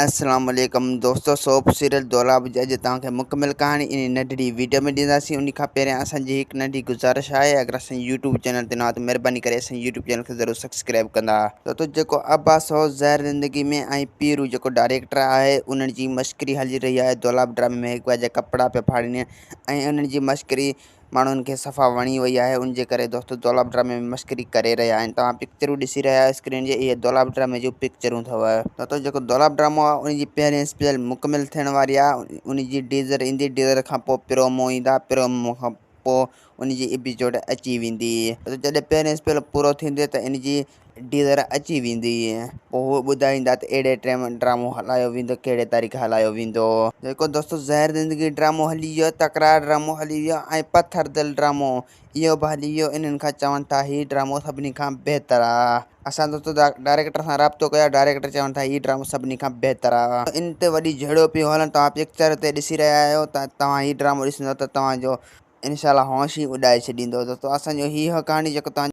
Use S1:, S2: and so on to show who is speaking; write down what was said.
S1: السلام عليڪم دوستو سوپ سيريل دولاب جي اڄ توهان کي مڪمل ڪهاڻي انهي ننڍڙي ويڊيو ۾ ڏينداسين انهي کان پهريان اسان جي هڪ ننڍي گذارش آهي اگر اسان جي يوٽيوب چينل تي نه آهيو ته مهرباني ڪري اسان جي يوٽيوب چينل کي ضرور سبسڪرائب ڪندا. دوستو جيڪو عباس هو زهر زندگي ۾ ۽ پيرو جيڪو ڊائريڪٽر آهي انهن جي مشڪري هلي رهي آهي دولاب ڊرامي ۾ هڪ ٻئي جا ڪپڙا پيا ڦاڙين ۽ انهن جي مشڪري ماڻهن کي صفا وڻي وئي آهي ان جي ڪري دوستو دولاب ڊرامي ۾ مسخري ڪري رهيا آهن توهان پڪچرون ڏسي رهيا آهيو اسڪرين جي اهي دولاب ڊرامي جون پڪچرون اٿو. دوستو جيڪو دولاب ڊرامو آهي ان جي پهرين اسپيل مڪمل ٿيڻ واري آهي ان جي ڊيزر ايندي ڊيزر کان پوء پرومو ايندا پرومو کان پوء ان جي ايپيسوڊ اچي ويندي جڏهن پهرين اسپيل پورو ٿيندي ته ان جي ڊيزر اچي ويندي. پوء هو ٻڌائيندا ته اهڙي ٽيم ڊرامو هلايو ويندو ڪهڙي تاريخ هلايو ويندو. جيڪو دوستو زهر زندگي ڊرامو هلي ويو تڪرار ڊرامو هلي ويو ۽ پٿر دل ڊرامو اهو به هلي ويو انهن کان چون ٿا هي ڊرامو سڀني کان بهتر آ. اسان دوستو ڊائريڪٽر سان رابطو ڪيو ڊائريڪٽر چون ٿا هي ڊرامو سڀني کان بهتر آ. ان تي وڏي جهيڙو پيو هلن توهان پڪچر تي ڏسي رهيا آهيو ته توهان هي ڊرامو ڏسندو ته توهان جو انشاء الله هوش ئي اڏائي ڇڏيندو دوستو اسان جو هي هو ڪهاڻي جيڪو توهان.